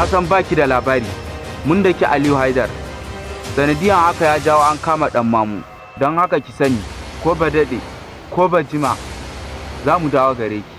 Na san baki da labari. Mun daki Aliyu Haidar. Sanadiyan haka ya jawo an kama ɗan mamu. Don haka ki sani, ko ba daɗe, ko ba jima, za mu dawo gare ki.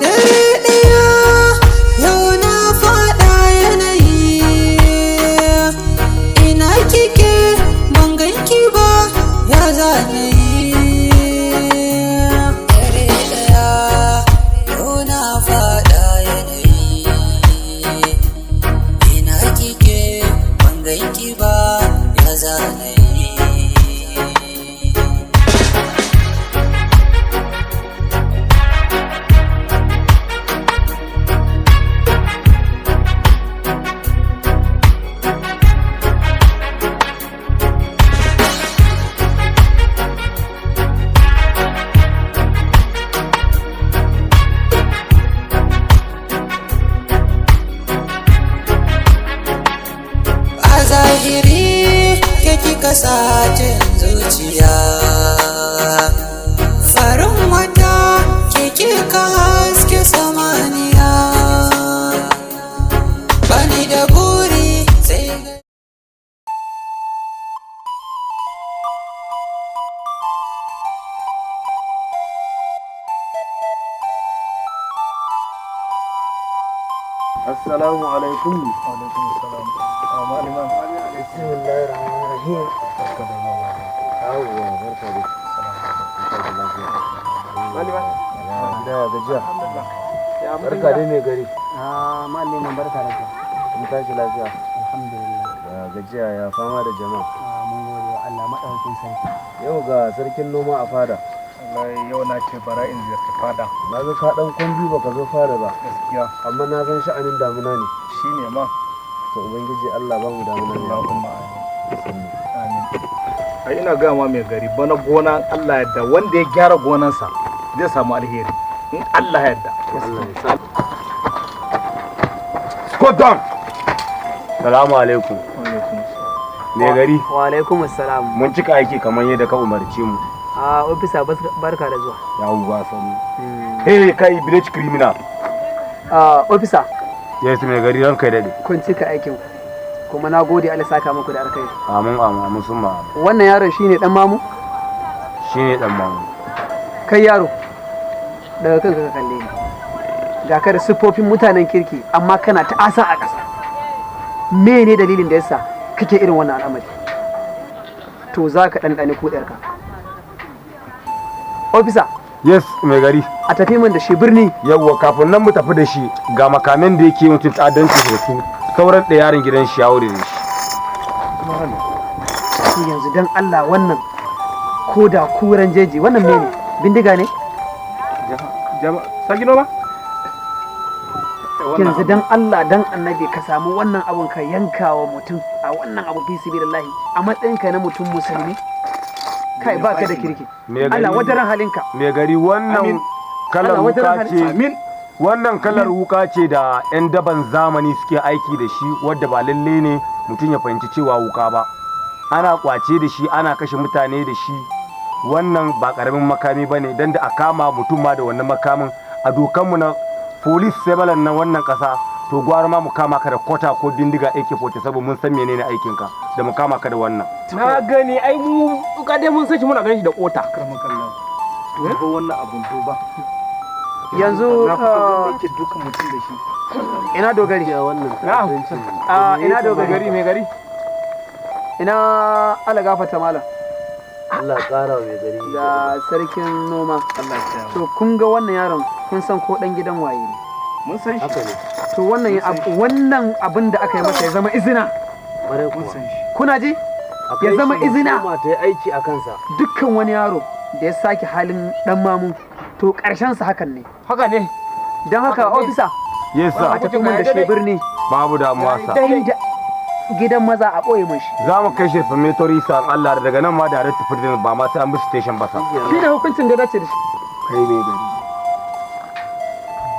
Dare ɗaya yau na faɗa yanayi, ina kike? Ban ganki ba, ya zane yi? Dare ɗaya yau na faɗa yanayi, ina kike? Ban ganki ba, ya zane yi? A zahiri ke kika sace zuciya, farin wata ke kika haske samaniya, bani da buri sai Assalamu alaikum. Alaikum salam. Malama. Bismillahir rahmanir rahim. Barka da zuwa, malam. Yawwa, barka dai. Barka da lafiya. Malama. Ya gida, ya gajiya. Ya Barka dai, mai gari. Ah, malamin, barka da zuwa. Mun tashi lafiya. Alhamdulillah. Ya gajiya, ya fama da jama'a? Ah, mun gode wa Allah madaukakin sarki. Yau ga sarkin noma a fada. Wallahi yau na ce bara in ziyarci fada. Na ga ka dan kwambi baka zo fada ba. Gaskiya. Amma na san sha'anin damuna ne. Shine ma. To, Ubangiji Allah ba mu damuna ne. Allahumma amin. Amin. Ai ina gaya ma mai gari, bana gona Allah yadda wanda ya gyara gonansa zai samu alheri. In Allah yadda. Allah ya sa. Squat down. Salamu alaikum. Mai gari, Wa alaikum assalam. mun cika aiki kamar yadda ka umarce mu. Ah, officer, barka da zuwa. Yawwa, sani. Hey, kai village criminal. Ah, officer, Yes, mai gari, ranka ya dade. kun cika aikin ku. Kuma na gode, Allah saka muku da alkhairi. Amin, amin, amin, sun ma. Wannan yaron shine dan mamu? Shine dan mamu. Kai yaro. Daga kanka ka kalle ni. Ga ka da siffofin mutanen kirki, amma kana ta'asa a ƙasa. Mene dalilin da yasa kake irin wannan al'amari? To, za ka ɗanɗani kuɗarka. Officer, Yes, mai gari. a tafi min da shi birni. Yawwa, kafin nan mu tafi da shi, ga makamin da yake mutum ta'addanci da su. Sauran da yaron gidan shi ya wuri da shi. To, yanzu dan Allah, wannan ko da kuran jeji, wannan mene, bindiga ne? Jama'a, sarki noma? Yanzu dan Allah dan annabi, ka samu wannan abun ka yanka wa mutum a wannan abu, fi sabilillahi, a matsayinka na mutum musulmi, kai baka da kirki. Mai gari. Allah wadaran halinka. Mai gari, wannan Amin. kalar Allah wuka wadaran ce. Amin. Wannan kalar wuka ce da 'yan daban zamani suke aiki da shi, wadda ba lalle ne mutum ya fahimci cewa wuka ba. Ana kwace da shi, ana kashe mutane da shi. Wannan ba karamin makami ba ne, don da a kama mutum ma da wannan makamin, a dokanmu na police surveillance na wannan kasa, to gwara ma mu kama ka da kwata ko bindiga AK-47, mun san menene aikinka, da mu kama ka da wannan. Na gani ai, mu ka dai mun san shi, muna ganin shi da kota. Karmakallahu. Duba wannan abun, duba. Yanzu Na fi ah, yake dukan mutum da shi. ina dogari? Wannan Na'am. ta'addanci. Ah, ina dogari? Gari, mai gari. Ina ala gafata malam. Allah ƙara wa mai gari. Da sarkin noma. Allah ya kiyaye. To, kun ga wannan yaron, kun san ko dan gidan waye ne? Mun san shi. To, wannan abin da aka yi masa ya zama izina. Mun san shi. Kuna ji? Ya zama izina. Ta yi aiki a kansa. Dukkan wani yaro da ya sake halin dan mamu, to karshen sa hakan ne. Haka ne. Don haka, ofisa, Yes, sir. a tafi mun da shi birni. Babu damuwa, sir. Inda gidan maza a ɓoye mun shi. Za mu kai shi reformatory, sir, Allah da daga nan ma direct to prison, ba ma sai an bi station ba, sir. Shi ne hukuncin da dace da shi. Kai mai gari,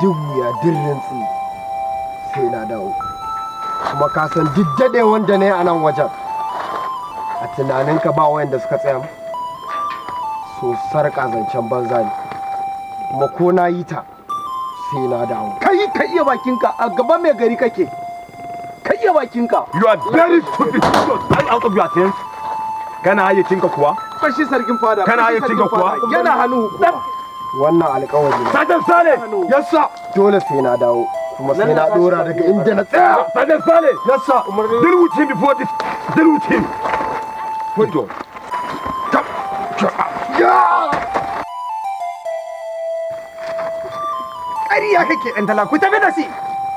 duk wuya dirrin tsi sai na dawo. Kuma ka san duk daɗe wanda ne a nan wajen, a tunaninka ba wayanda suka tsaya mu? So sarƙa zancen banza ne, kuma ko na yi ta sai na dawo. Kai, ka iya bakinka, a gaban mai gari kake. Ka iya bakinka. You are very stupid. Are you out of your sense? Kana hayyacinka kuwa? Fashi sarkin fada. Kana fashi hayyacinka sarkin kuwa? fada. Yana hannun hukuma. Wannan alƙawari ne. Sergeant Sale! Yes, sir. Dole sai na dawo, kuma sai na dora daga inda na tsaya. Sergeant Sale! Yes, sir. Deal with him before this. Deal with him. Put on. Come. Yeah! Ƙarya kake, ɗan tala. Ku tafi da shi,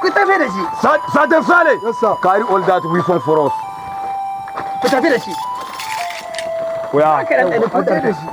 ku tafi da shi. Sergeant Sale! Yes, sir. Carry all that weapon for us. Ku tafi da shi. Oya. Haka ɗan ɗan, ku tafi da shi.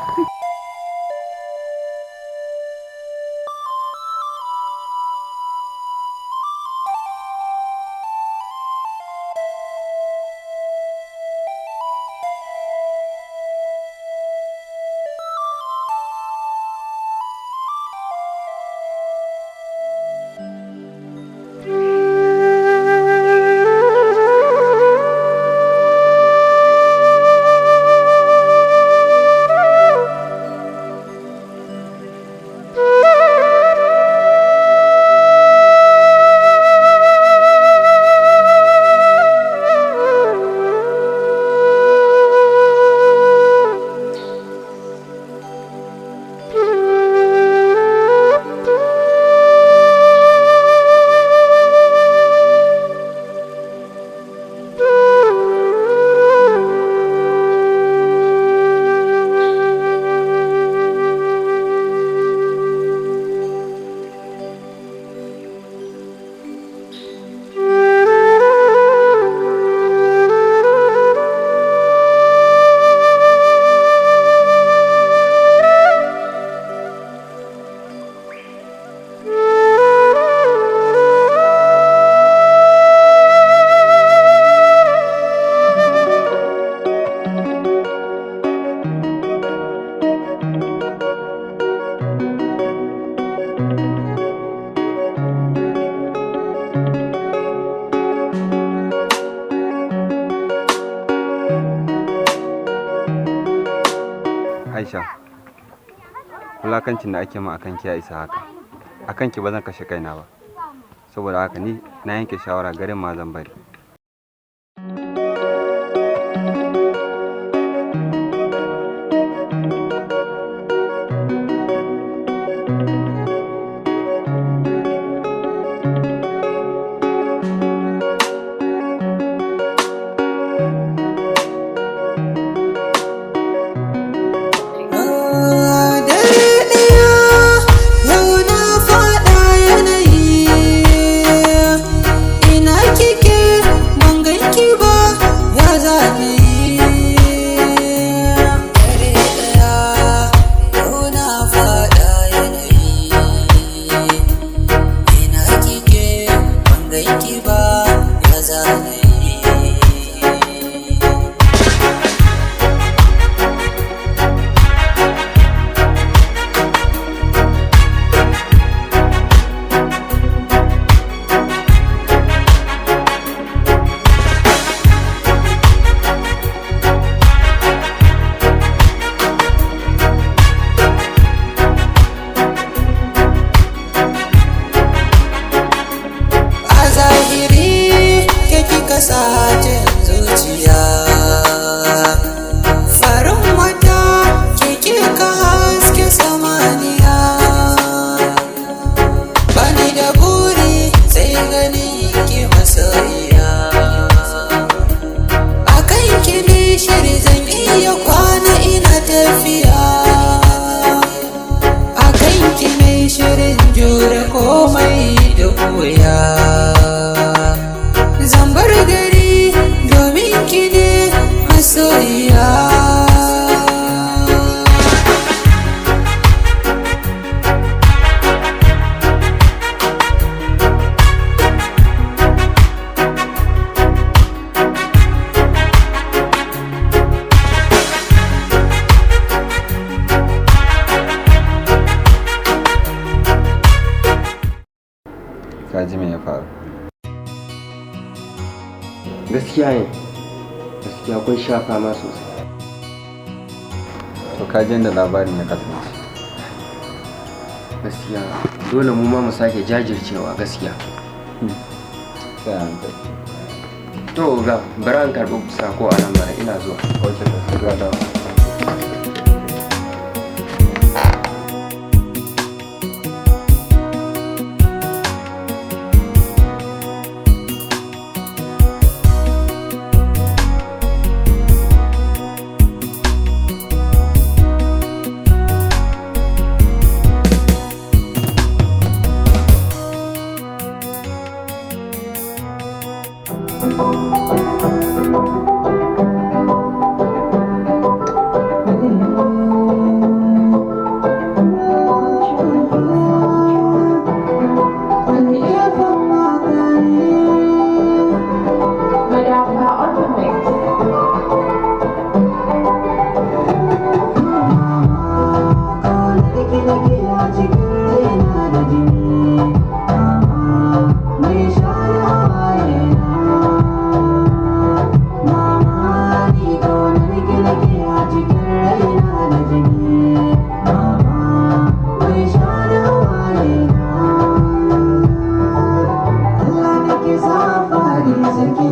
Aisha, wulakancin da ake ma akan ki ya isa haka. Akan ki ba zan kashe kaina ba. Saboda haka ni na yanke shawara, garin ma zan bari. Dare ɗaya yau na faɗa yanayi, ina kike? Kaji me ya faru. Gaskiya ne, gaskiya kun sha fama sosai. To kaji yadda labarin ya kasance. Gaskiya dole mu ma mu sake jajircewa gaskiya. Sai a hankali. To ga bari an karɓi sako a nan bara ina zuwa. Ok, to sai ka dawo.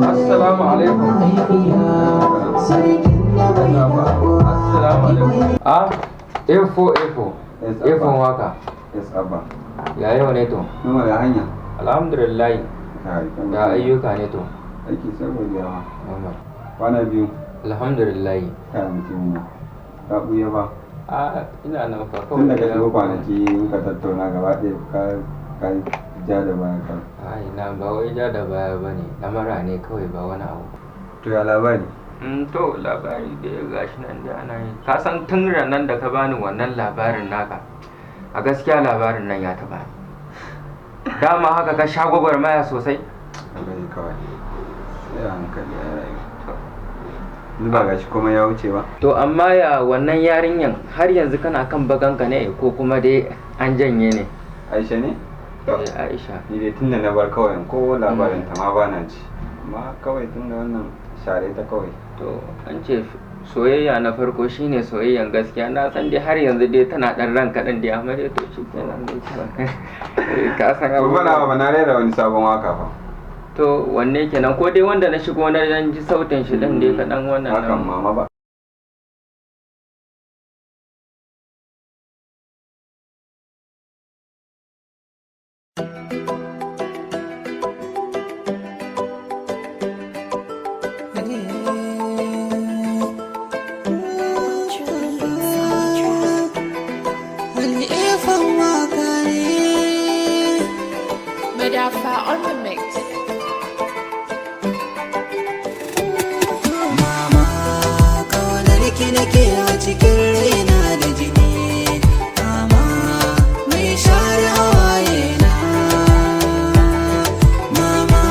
Assalamu alaikum. Assalamu alaikum. Ah, A4 A4. Yes, A4 Abba. waka. Yes, Abba. Ya yau ne to? Noma da hanya. Alhamdulillah. Kai, kan Ya ayyuka ne to? Aiki sai godiya ma. Normal. Kwana biyu. Alhamdulillah. Kai mutum ne. Ka buya ba. Ah, ina nan fa Tun kawai. daga shigo kwanaki muka tattauna gaba ɗaya ka ja da baya ka. Ai, na ba wai ja da baya bane. Lamara ne kawai ba wani abu. To ya labari? To labari da ya gashi nan da ana yi. Ka san tun ranar da ka bani wannan labarin naka. A gaskiya labarin nan ya taɓa ni. Dama haka ka sha gwagwarmaya sosai. Labari kawai. Sai a hankali a rayuwa. Yanzu ba gashi kuma ya wuce ba. To amma ya wannan yarinyan har yanzu kana kan baganka ne ko kuma dai an janye ne? Aisha ne? Eh, Aisha. Ni dai tun da na bar kawai ko labarin ta ma bana ci. Amma kawai tun da wannan share ta kawai. To an ce soyayya na farko shine soyayyan gaskiya, na san dai har yanzu dai tana dan ranka dan dai, amma dai to shikenan dai kawai. Ka san Gobe na abubuwa. ba na rera wani sabon waka fa. To wanne kenan, ko dai wanda na shigo na dan ji sautin shi din dai kaɗan wannan Hakan nan. mama ba. Wani efan waka ne. Madafa on the mix. Mama, kaunar ki nake a cikin raina da jini. Mama, mai share hawaye na. Mama,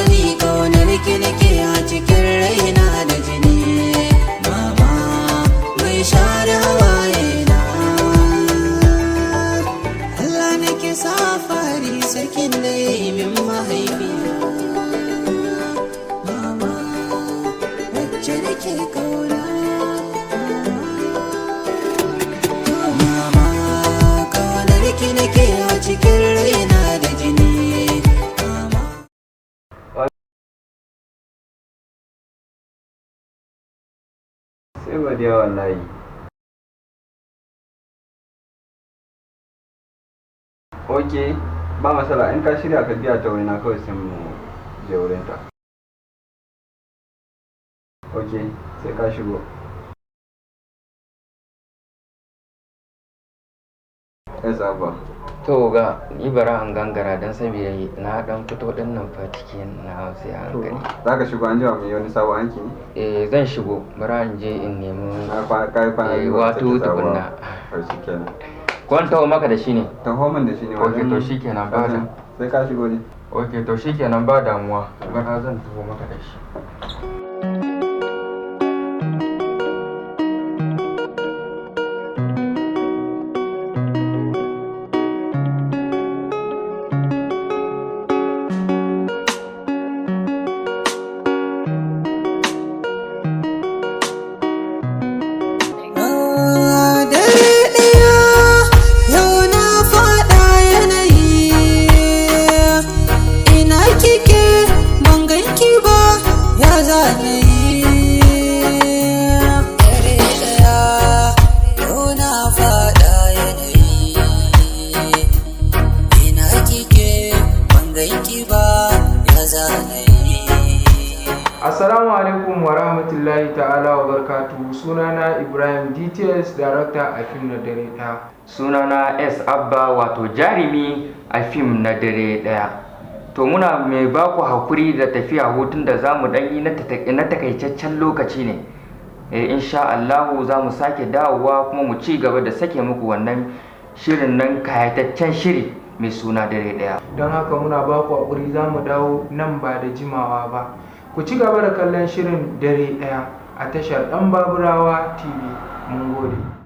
ni kaunar ki nake a cikin raina da jini. Mama, mai share hawaye na. Allah nake safari sarkin da ya yi min mahaifiya. Mama, wacce nake kauna. Mama, kaunar ki nake a cikin raina da jini. Mama. Sai godiya wallahi. Ok, ba matsala, in ka shirya ka biya ta wurina kawai sai mu je wurinta. Ok, sai ka shigo. Yes, Abba. To ga ni bara an gangara dan saboda na dan fito din nan fa cikin na sai a hankali. Za ka shigo an jima mu yi wani sabon aiki ne? Eh, zan shigo, bara in je in nemi Na kwana kai kwana eh, biyu ba wato sake sabuwa. tukunna. To shikenan. Ko an taho maka da shi ne? Taho min da shi ne. Ok, to shikenan ba da. Sai ka shigo ne. Ok, to shikenan ba damuwa. Bara zan taho maka da shi. DTS Director a fim na Dare Ɗaya. Sunana S Abba, wato jarumi a fim na Dare Ɗaya. To, muna mai baku hakuri da tafiya hutun da za mu yi na takaitaccen lokaci ne. Insha Allahu za mu sake dawowa kuma mu ci gaba da sake muku wannan shirin nan, kayataccen shiri mai suna Dare Ɗaya. Don haka muna baku hakuri, za mu dawo nan ba da jimawa ba. Ku ci gaba da kallon shirin Dare Ɗaya a tashar Ɗan Baburawa TV. Mun gode.